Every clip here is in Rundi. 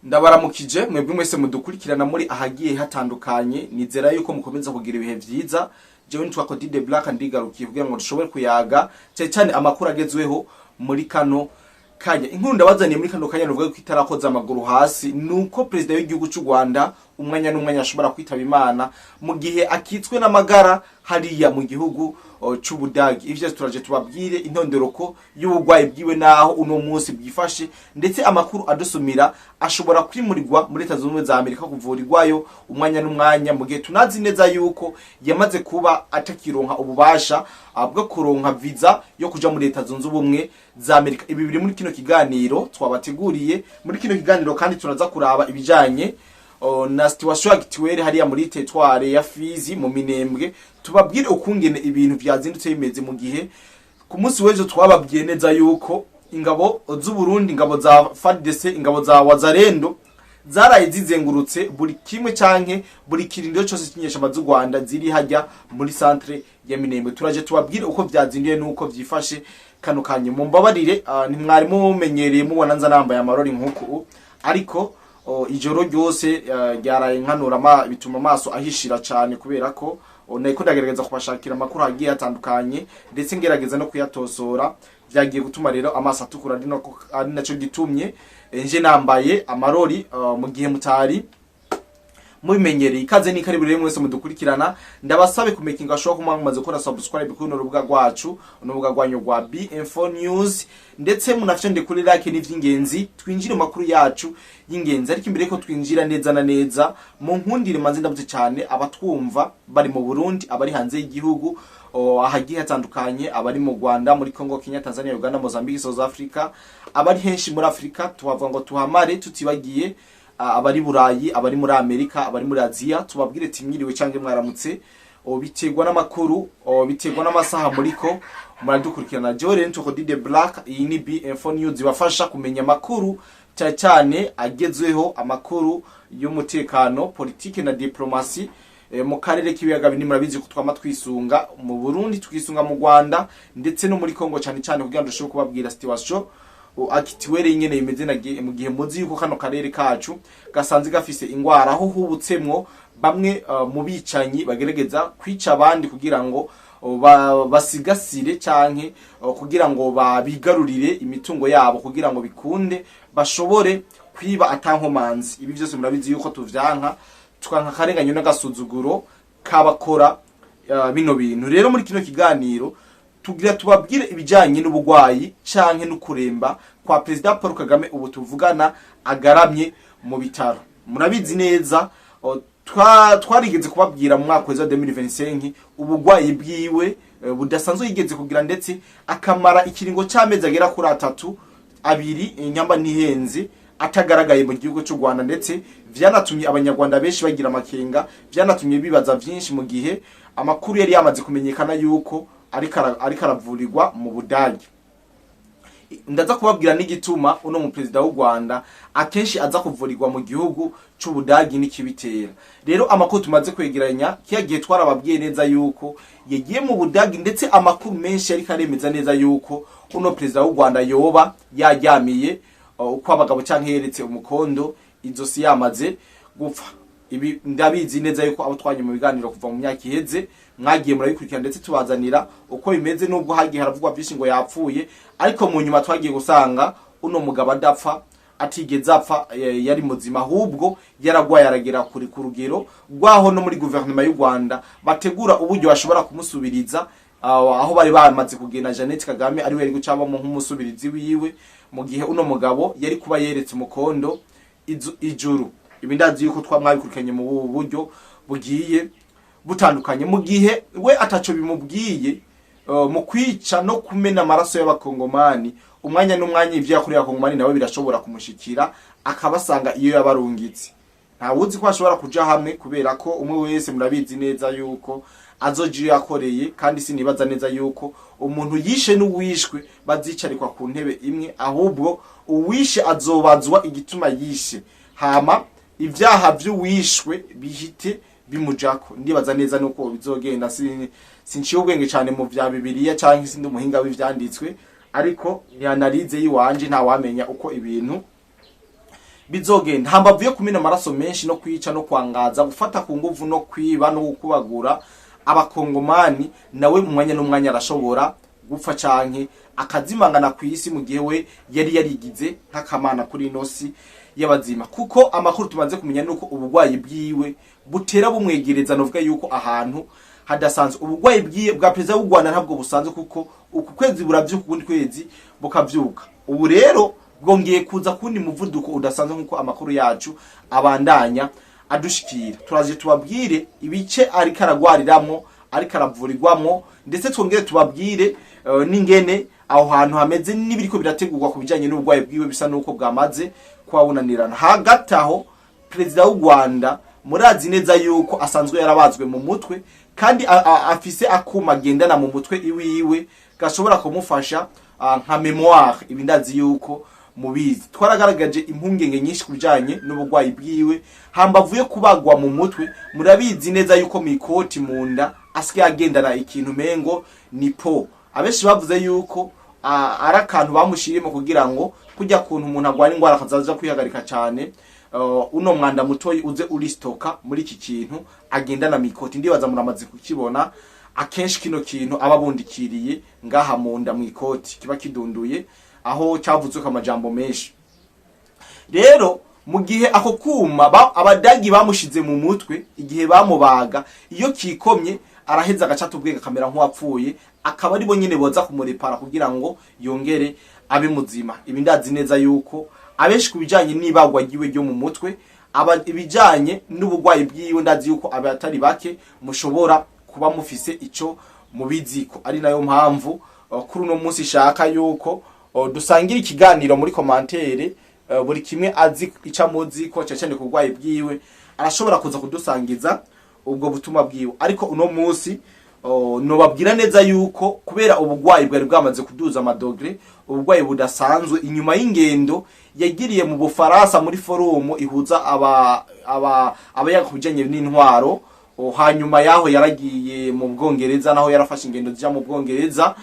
Ndabaramukije mwebwe mwese mudukurikirana muri ahagiye hatandukanye. Nizera yuko mukomeza kugira ibihe vyiza. Jewe nitwa Cody de Black, ndigarukiye kugira ngo dushobore kuyaga cyane cyane amakuru agezweho muri kano kanya. Inkuru ndabazaniye muri kano kanya nuvuga ko itarakoza amaguru hasi, nuko perezida w'igihugu cy'u Rwanda umwanya n'umwanya ashobora kwitaba Imana mu gihe akitswe n'amagara hariya mu gihugu c'Ubudagi. Ivyo turaje tubabwire intondoroko y'ubugwayi bwiwe naho uno munsi bwifashe, ndetse amakuru adusumira ashobora kwimurirwa muri Leta Zunze Ubumwe za Amerika kuvurirwayo umwanya n'umwanya, mu gihe tunazi neza yuko yamaze kuba atakironka ububasha bwo kuronka visa yo kuja muri Leta Zunze Ubumwe za Amerika. Ibi biri muri kino kiganiro twabateguriye. Muri kino kiganiro kandi turaza kuraba ibijanye na situation actuelle hariya muri territoire ya Fizi mu Minembwe, tubabwire ukungene ibintu vyazindutse bimeze, mu gihe ku munsi w'ejo twababwiye neza yuko ingabo z'u Burundi, ingabo za FARDC, ingabo za Wazalendo zaraye zizengurutse buri kimwe canke buri kirindiro cyose cy'inyeshamba z'u Rwanda ziri hajya muri centre ya Minembwe. Turaje tubabwire uko vyazinduye nuko vyifashe kano kanya. Mumbabarire, ntimwari mumenyereye mubona nza nambaye amarori nkuku, ariko ijoro ryose ryaraye nkanura bituma amaso ahishira cyane, kubera ko nariko ndagerageza kubashakira amakuru agiye atandukanye, ndetse ngerageza no kuyatosora. Byagiye gutuma rero amaso atukura, ari naco gitumye nje nambaye amarori mu gihe mutari mubimenyereye. Ikaze ni karibu rero mwese mudukurikirana. Ndabasabe kumakinga ashobora kuba mumaze gukora subscribe kuri runo rubuga rwacu, urubuga rwanyu rwa BM4 News, ndetse munafyonde kuri like, n'ivy'ingenzi. Twinjire mu makuru yacu y'ingenzi, ariko imbere ko twinjira neza na neza, mu nkundire manze ndabuze cyane abatwumva bari mu Burundi, abari hanze y'igihugu ahagiye hatandukanye, abari mu Rwanda, muri Congo, Kenya, Tanzania, Uganda, Mozambique, South Africa, abari henshi muri Afrika, tubavuga ngo tuhamare, tutibagiye abari Burayi, abari muri Amerika, abari muri Aziya. Tubabwire timwiriwe cyangwa mwaramutse, biterwa n'amakuru, biterwa n'amasaha muriko muradukurikirana. Jewe rero nitwa Dide Black, iyi ni BM4 News ibafasha kumenya amakuru cyane cyane agezweho, amakuru y'umutekano, politike na diplomasi mu karere k'ibiyaga binini. Murabizi ko twama twisunga mu Burundi, twisunga mu Rwanda ndetse no muri Congo cyane cyane, kugira ngo dushobore kubabwira situation actuelle nyene imeze mu gihe muzi yuko kano karere kacu gasanzwe gafise ingwara, aho hubutsemwo bamwe mu bicanyi bagerageza kwica abandi kugira ngo basigasire canke kugira ngo babigarurire imitungo yabo, kugira ngo bikunde bashobore kwiba atankomanzi. Ibi byose murabizi yuko tuvyanka, tukanka akarenganyo n'agasuzuguro k'abakora bino bintu. Rero muri kino kiganiro tugira tubabwire ibijanye n'ubugwayi canke n'ukuremba kwa Perezida Paul Kagame ubu tuvugana agaramye mu bitaro. Murabizi neza, twarigeze kubabwira mu mwaka wa 2025 ubugwayi bwiwe budasanzwe yigeze kugira, ndetse akamara ikiringo c'amezi agera kuri 3, 2 inyamba ntihenze, atagaragaye mu gihugu cy'u Rwanda, ndetse vyanatumye Abanyarwanda benshi bagira amakenga, vyanatumye bibaza vyinshi, mu gihe amakuru yari yamaze kumenyekana yuko ariko aravurirwa mu Budage. Ndaza kubabwira n'igituma uno mu perezida w'u Rwanda akenshi aza kuvurirwa mu gihugu c'Ubudagi n'ikibitera. Rero amakuru tumaze kwegeranya, kiya gihe twarababwiye neza yuko yagiye mu Budagi, ndetse amakuru menshi ariko aremeza neza yuko uno perezida w'u Rwanda yoba yaryamiye uko abagabo canke yeretse umukondo izosi, yamaze gupfa. Ibi ndabizi neza yuko abo twanye mu biganiro kuva mu myaka iheze mwagiye murabikurikirana, ndetse tubazanira uko bimeze, nubwo hagiye haravugwa vyinshi ngo yapfuye, ariko mu nyuma twagiye gusanga uno mugabo adapfa, atigeze apfa, yari muzima, ahubwo yaragwaye aragera kuri ku rugero rwaho no muri guverinoma y'u Rwanda bategura uburyo bashobora kumusubiriza, aho bari bamaze kugena Jeannette Kagame ariwe yari gucabamo nk'umusubirizi wiwe, mu gihe uno mugabo yari kuba yeretse umukondo ijuru. Ibi ndazi yuko twamwabikurikiranye mu buryo bugiye butandukanye, mu gihe we ataco bimubwiye mu kwica no kumena amaraso y'Abakongomani. Umwanya n'umwanya ivyo yakoreye Abakongomani nawe birashobora kumushikira, akabasanga iyo yabarungitse. Ntawuzi ko ashobora kuja hamwe, kubera ko umwe wese murabizi neza yuko azoja iyo yakoreye, kandi sinibaza neza yuko umuntu yishe n'uwishwe bazicarikwa ku ntebe imwe, ahubwo uwishe azobazwa igituma yishe, hama ivyaha vy'uwishwe bihite bimujako. Ndibaza neza nuko bizogenda. Sinciye ubwenge cyane mu vya Bibiliya canke sindi umuhinga w'ivyanditswe, ariko ni analyse yiwanje, nta wamenya uko ibintu. Bizogenda hambavu yo kumena amaraso menshi no kwica no kwangaza, gufata ku nguvu no kwiba no gukubagura Abakongomani, nawe mu mwanya n'umwanya arashobora gupfa canke akazimangana ku isi, mu gihe we yari yarigize nk'akamana kuri ino si y'abazima. Kuko amakuru tumaze kumenya nuko ubugwayi bwiwe butera bumwegereza, novuga yuko ahantu hadasanzwe. Ubugwayi bwiwe bwa perezida w'u Rwanda ntabwo busanzwe, kuko uku kwezi buravyuka, ukundi kwezi bukavyuka. Ubu rero bwongeye kuza kundi muvuduko udasanzwe, nkuko amakuru yacu abandanya adushikira. Turaje tubabwire ibice ariko aragwariramwo, ariko aravurirwamwo, ndetse twongere tubabwire n'ingene aho hantu hameze n'ibiriko birategurwa ku bijanye n'uburwayi bwiwe, bisa nuko bwamaze kuba bunanirana. Hagati aho, perezida w'u Rwanda murazi neza yuko asanzwe yarabazwe mu mutwe, kandi afise akuma agendana mu mutwe iwiwe gashobora kumufasha nka mémoire. Ibi ndazi yuko mubizi. Twaragaragaje impungenge nyinshi ku bijanye n'uburwayi bwiwe. Hambavu yo kubagwa mu mutwe, murabizi neza yuko mu ikoti mu nda asigaye agendana ikintu mengo ni po. Abenshi bavuze yuko ari akantu bamushiriyemo kugira ngo kujya kuntu umuntu agwara ingwara akazaja kwihagarika cyane, uno mwanda mutoyi uze uristoka muri iki kintu agendana mikoti. Ndibaza muramaze kukibona akenshi kino kintu aba abundikiriye ngaha mu nda mu ikoti, kiba kidunduye, aho cavuzwe ko amajambo menshi. Rero mu gihe ako kuma Abadagi bamushize mu mutwe igihe bamubaga, iyo kikomye araheza agacata ubwenge, akamera nk'uwapfuye, akaba ari bo nyene boza kumurepara kugira ngo yongere abe muzima. Ibi ndazi neza yuko abenshi ku bijanye n'ibagwa ryiwe ryo mu mutwe, aba ibijanye n'ubugwayi bwiwe, ndazi yuko abatari bake mushobora kuba mufise ico mubiziko. Ari nayo mpamvu kuri uno munsi shaka yuko dusangira ikiganiro muri commentaire. Buri kimwe azi ica muzi ko cyane cyane ku burwayi bwiwe, arashobora kuza kudusangiza ubwo butumwa bwiwe. Ariko uno munsi nobabwira neza yuko kubera ubugwayi bwari bwamaze kuduza ama degrés, ubugwayi budasanzwe, inyuma y'ingendo yagiriye mu Bufaransa muri forum ihuza aba aba abayaga ku bijanye n'intwaro. Hanyuma yaho yaragiye mu Bwongereza, naho yarafashe ingendo zija mu Bwongereza.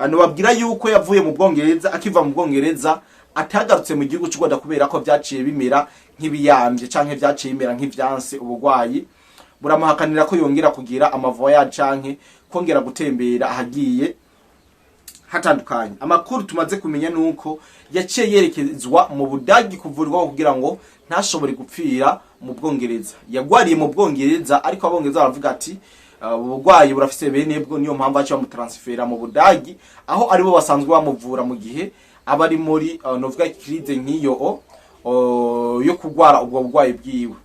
Nobabwira yuko yavuye mu Bwongereza, akiva mu Bwongereza atagarutse mu gihugu cy'u Rwanda, kubera ko vyaciye bimera nk'ibiyamvye canke vyaciye bimera nk'ivyanse. Ubugwayi buramuhakanira ko yongera kugira ama voyage canke kongera gutembera ahagiye hatandukanye. Amakuru tumaze kumenya nuko yaciye yerekezwa mu Budagi kuvurirwaho kugira ngo ntashobore gupfira mu Bwongereza. Yagwariye mu Bwongereza, ariko Abongereza baravuga ati ubugwayi burafise bene bwo, niyo mpamvu baciye bamutransfera mu Budagi, aho aribo basanzwe bamuvura mu gihe aba ari muri novuga crise nk'iyo yo kugwara ubwo burwayi bwiwe.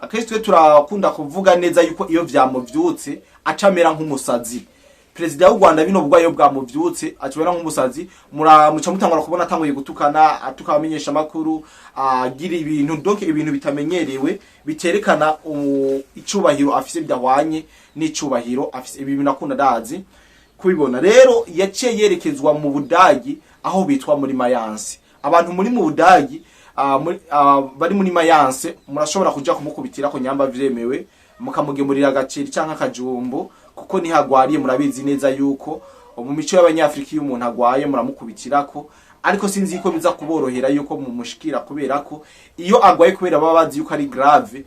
Akenshi twe turakunda kuvuga neza yuko iyo vyamuvyutse acamera nk'umusazi. Perezida w'u Rwanda bino burwayi iyo bwamuvyutse acamera nk'umusazi. Muca mutangura kubona atanguye gutukana, atuka abamenyesha makuru, agira ibintu, donc ibintu bitamenyerewe biterekana icubahiro afise, bidahwanye n'icubahiro afise. Ibi bintu akunda ndazi kubibona. Rero yaciye yerekezwa mu Budagi aho bitwa muri Mayence. Abantu muri mu Budagi, bari muri Mayence, murashobora kuja kumukubitira ko nyamba vyemewe, mukamugemurira agaceri canke akajumbu, kuko nihagwariye. Murabizi neza yuko mu mico y'Abanyafrika iyo umuntu agwaye muramukubitirako, ariko sinzi ko biza kuborohera yuko mumushikira, kubera ko iyo agwaye, kubera baba bazi yuko ari grave,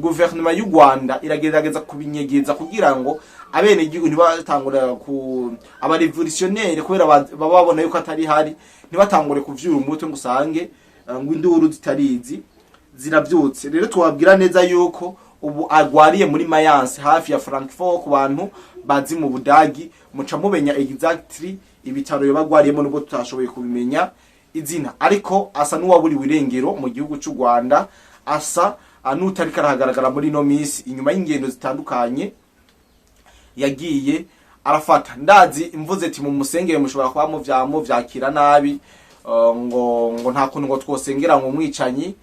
guverinoma y'u Rwanda iragerageza kubinyegeza kugira ngo abene igihugu ntibatangure ku aba révolutionnaire, kubera baba babona yuko atari hari, ntibatangure kuvyura umutwe ngo usange ngo induru zitarizi ziravyutse. Rero twabwira neza yuko ubu agwariye muri Mayence, hafi ya Frankfurt. Ku bantu bazi mu Budagi muca mumenya exactly ibitaro yoba agwariyemo, nubwo tutashoboye kubimenya izina. Ariko asa n'uwaburiwe irengero mu gihugu cy'u Rwanda, asa n'utariko arahagaragara muri ino minsi inyuma y'ingendo zitandukanye yagiye arafata. Ndazi imvuze ati mu musengere, mushobora kuba muvyakira nabi, ngo nta kuntu ngo twosengera ngo umwicanyi.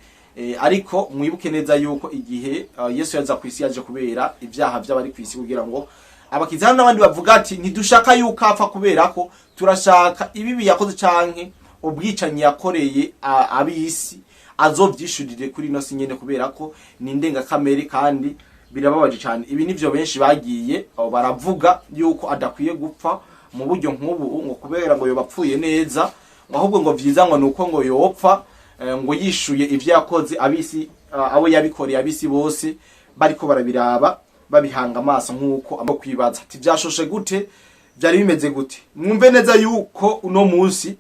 Ariko mwibuke neza yuko igihe Yesu yaza ku isi yaje kubera ibyaha by'abari ku isi kugira ngo abakiza. Hano n'abandi bavuga ati ntidushaka yuko apfa, kubera ko turashaka ibibi yakoze canke ubwicanyi yakoreye ab'isi azovyishurire kuri ino si nyene, kubera ko ni indengakamere kandi birababaje cyane. Ibi nivyo benshi bagiye baravuga yuko adakwiye gupfa mu buryo nk'ubu, ngo kubera ngo yoba apfuye neza, ngo ahubwo ngo vyiza ngo nuko ngo yopfa. ngo yishuye ivyo yakoze abisi, abo yabikoreye abisi bose bariko barabiraba babihanga amaso, nk'uko amo kwibaza ati vyashoshe gute, vyari bimeze gute. Mwumve neza yuko uno munsi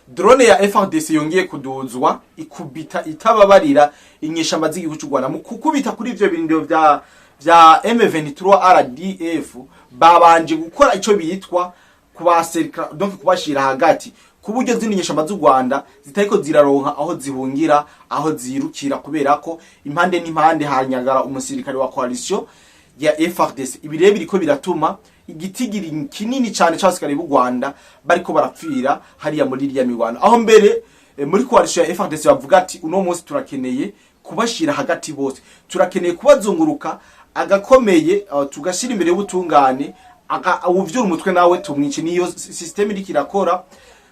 drone ya FARDC yongeye kuduzwa ikubita itababarira inyeshamba z'igihugu cy'u Rwanda. Mu kukubita kuri ivyo birindiro vya M23 RDF, babanje gukora ico bitwa kubaserika, donc kubashira hagati, ku buryo zino nyeshamba z'u Rwanda zitariko ziraronka aho zihungira, aho zirukira, kubera ko impande n'impande hanyagara umusirikare wa coalition ya FARDC. Ibi rero biriko biratuma igitigiri kinini cyane c'abasirikare b'u Rwanda bariko barapfira hariya muri iriya mirwano, aho mbere muri coalition ya FARDC bavuga ati uno munsi turakeneye kubashira hagati bose, turakeneye kubazunguruka agakomeye, tugashira imbere y'ubutungane, uwuvyura umutwe nawe tumwice. Niyo system iriko irakora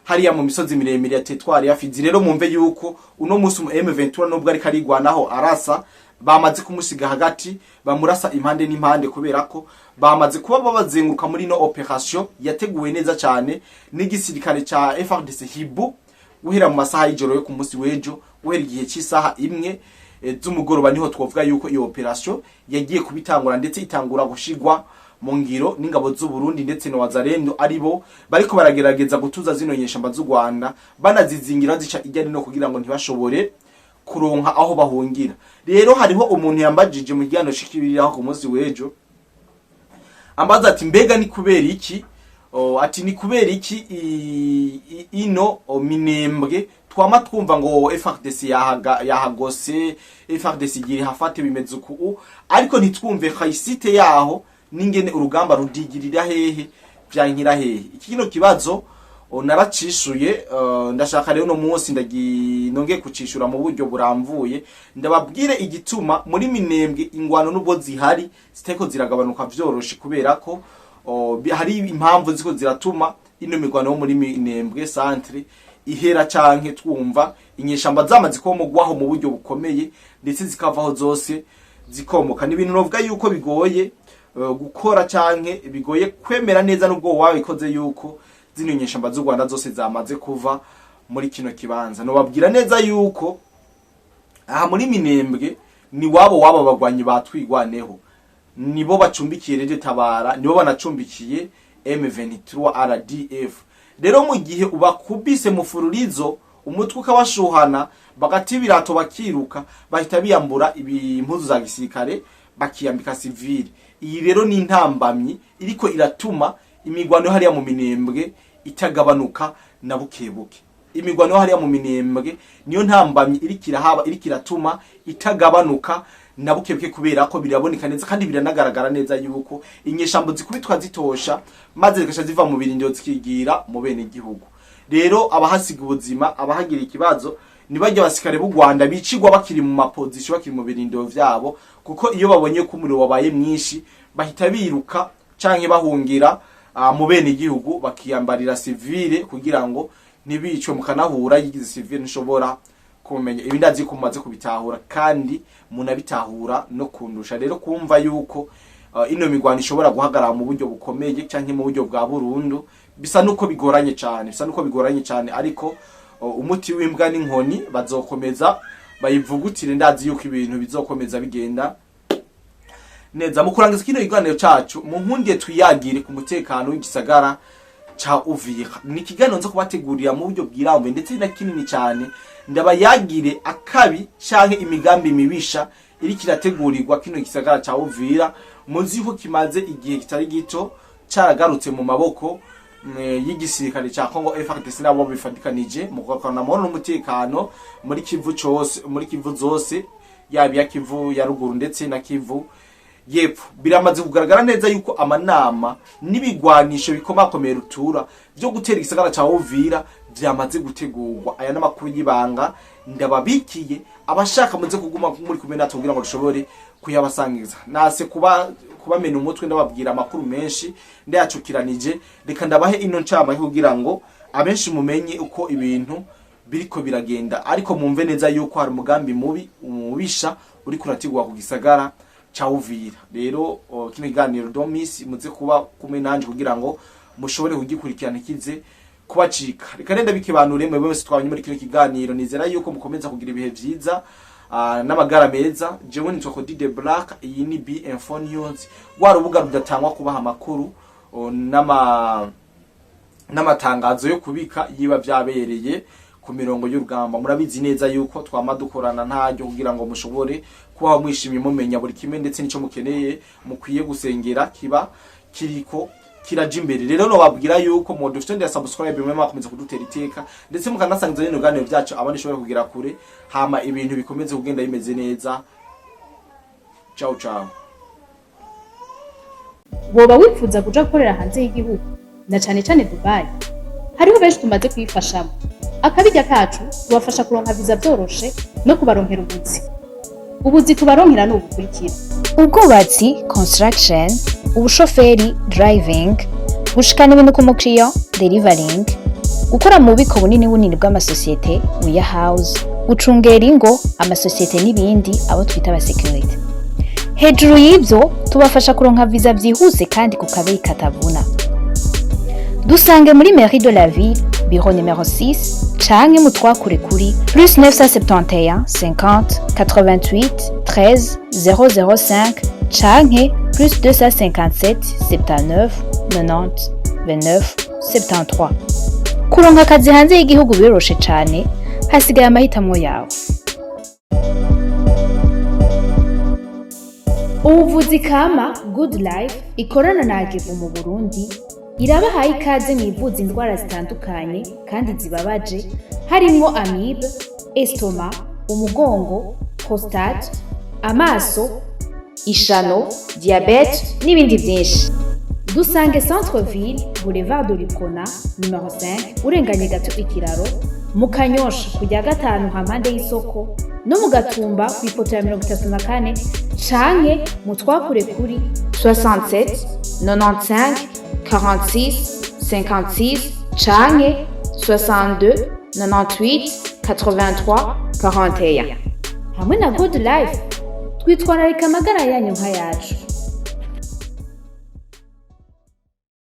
hariya mu misozi miremire ya territoire ya Fizi. Rero mumve yuko uno munsi mu M23, nubwo ariko arigwanaho arasa, bamaze kumusiga hagati, bamurasa impande n'impande, kubera ko bamaze kuba babazenguruka muri no operation yateguwe neza cyane n'igisirikare ca FARDC Hibu guhera mu masaha y'ijoro yo ku munsi w'ejo, guhera igihe cy'isaha 1 z'umugoroba. Niho twovuga yuko iyo operation yagiye kubitangura, ndetse itangura gushigwa mu ngiro n'ingabo z'u Burundi ndetse na Wazalendo, aribo bariko baragerageza gutuza zino nyeshamba z'u Rwanda, banazizingira zica ijya no kugira ngo ntibashobore kuronka aho bahungira. Rero hariho umuntu yambajije mu kiganiro shikibiriraho ku munsi w'ejo, ambaza ati mbega ni kubera iki, ati ni kubera iki ino Minembwe twama twumva ngo FARDC yahagose, FARDC igira hafate, bimeze uku, ariko ntitwumve réussite yaho n'ingene urugamba rudigirira hehe, vyankira hehe? Iki kino kibazo naracishuye. Ndashaka rero no munsi nongeye kucishura mu buryo buramvuye, ndababwire igituma muri Minembwe ingwano nubwo zihari zitariko ziragabanuka vyoroshe, kubera ko hari impamvu ziko ziratuma ino mirwano yo muri Minembwe centre ihera, canke twumva inyeshamba zamaze komogwaho mu buryo bukomeye, ndetse zikavaho zose zikomoka. Ni ibintu novuga yuko bigoye gukora canke bigoye kwemera neza, nubwo wabikoze, yuko zino nyeshamba z'u Rwanda zose zamaze kuva muri kino kibanza. Nobabwira neza yuko aha muri Minembwe ni wabo wabo bagwanyi batwigwaneho, nibo bacumbikiye RED Tabara, nibo banacumbikiye M23 RDF. Rero mu gihe ubakubise mu fururizo, umutwe ukabashuhana, bagata ibirato bakiruka, bahita biyambura impuzu za gisirikare bakiyambika civile. Iyi rero ni intambamyi iriko iratuma imigwano yo hariya mu Minembwe itagabanuka na bukebuke. Imigwano yo hariya mu Minembwe niyo ntambamyi iriko irahaba, iriko iratuma itagabanuka na bukebuke, kubera ko biraboneka neza kandi biranagaragara neza yuko inyeshambo zikubitwa zitosha, maze zigaca ziva mu birindiro zikigira mu bene igihugu. Rero abahasiga ubuzima, abahagira ikibazo, nibajya abasirikare b'u Rwanda bicigwa bakiri mu ma position, bakiri mu birindiro vyabo, kuko iyo babonye ko umuriro wabaye mwinshi bahita biruka canke bahungira mu bene igihugu, bakiyambarira civile kugira ngo ntibicwe. Mukanahura yigize civile nshobora kumenya ibi. Ndazi ko mumaze kubitahura kandi munabitahura no kundusha. Rero kumva yuko ino migwano ishobora guhagarara mu buryo bukomeye canke mu buryo bwa burundu bisa nuko bigoranye cyane, bisa nuko bigoranye cyane, ariko umuti w'imbwa n'inkoni, bazokomeza bayivugutire. Ndazi yuko ibintu bizokomeza bigenda neza. Mu kurangiza kino kiganiro cacu, mu nkundiye twiyagire ku mutekano w'igisagara ca Uvira. Ni ikiganiro nzo kubategurira mu buryo bwirambuye ndetse na kinini cyane, ndabayagire akabi canke imigambi mibisha iriko irategurirwa kino gisagara ca Uvira. Muzi yuko kimaze igihe kitari gito caragarutse mu maboko y'igisirikare ca Congo FARDC, nabo bifadikanije mu kugarukana amahoro n'umutekano muri Kivu cose, muri Kivu zose, yaba iya Kivu ya ruguru ndetse na Kivu yepfo. Biramaze kugaragara neza yuko amanama n'ibigwanisho bikomakomeye rutura byo gutera igisagara ca Uvira vyamaze gutegurwa. Aya n'amakuru y'ibanga ndababikiye. Abashaka muze kuguma muri kumwe natwe kugira ngo dushobore kuyabasangiza. Nase kuba kubamena umutwe ndababwira amakuru menshi ndayacukiranije, reka ndabahe ino ncamake kugira ngo abenshi mumenye uko ibintu biriko biragenda. Ariko mumve neza yuko hari umugambi mubi umubisha uri kuratigwa ku gisagara ca Uvira. Rero kino kiganiro don't miss, muze kuba kumwe nanje kugira ngo mushobore kugikurikirana kize. kubacika. Reka renda bikibanure mwebwe mwese twabanye muri kino kiganiro. Nizera yuko mukomeza kugira ibihe vyiza n'amagara meza. Jewe nitwa Cody the Black, iyi ni B Info News, rwa rubuga rudatangwa kubaha amakuru n'amatangazo yo kubika yiba vyabereye ku mirongo y'urugamba. Murabizi neza yuko twama dukorana ntaryo kugira ngo mushobore kubaho mwishimye, mumenya buri kimwe ndetse n'ico mukeneye mukwiye gusengera kiba kiriko kiraja imbere. Rero nobabwira yuko mu dufite ya subscribe, mwe mwakomeza kudutera iteka, ndetse mukanasangiza bino biganiro byacu abandi shobora kugera kure, hama ibintu bikomeze kugenda bimeze neza. Ciao ciao. Woba wifuza kuja gukorera hanze y'igihugu, na cane cane Dubai? Hariho benshi tumaze kuyifashamo. Akabirya kacu tubafasha kuronka viza vyoroshe no kubaronkera ubuzi. Ubuzi tubaronkera ni ubukurikira: ubwubatsi, construction, ubushoferi, driving, gushikana ibintu ku mukiriya, delivering, gukora mu bubiko bunini bunini bw'amasosiyete, warehouse, gucungera ingo, amasosiyete n'ibindi, abo twita abasekirite. Hejuru y'ibyo, tubafasha kuronka viza byihuse kandi ku kabeyi katavuna. Dusange muri mairie de la ville, bureau numéro 6, canke mutwakure kuri +971 50 88 13 005 canke +257 79 90 29 73. Kuronka akazi hanze y'igihugu biroroshe cane, hasigaye amahitamo yawe. Ubuvuzi kama Good Life ikorana na Agevu mu Burundi irabahaye ikaze mu ivuza indwara zitandukanye kandi zibabaje, harimwo amibe, estomac, umugongo, prostate, amaso, ishano, diabète n'ibindi byinshi. Dusange Centre Ville, Boulevard de l'Uprona numéro 5, urenganye gato ikiraro mu Kanyosha, kujya gatanu hampande y'isoko, no mu Gatumba ku ipoto ya 34, canke mu twakure kuri 67 95 46 56 canke 62 98 83 41. Hamwe na Good Life twitwararika amagara yanyu nk'ayacu.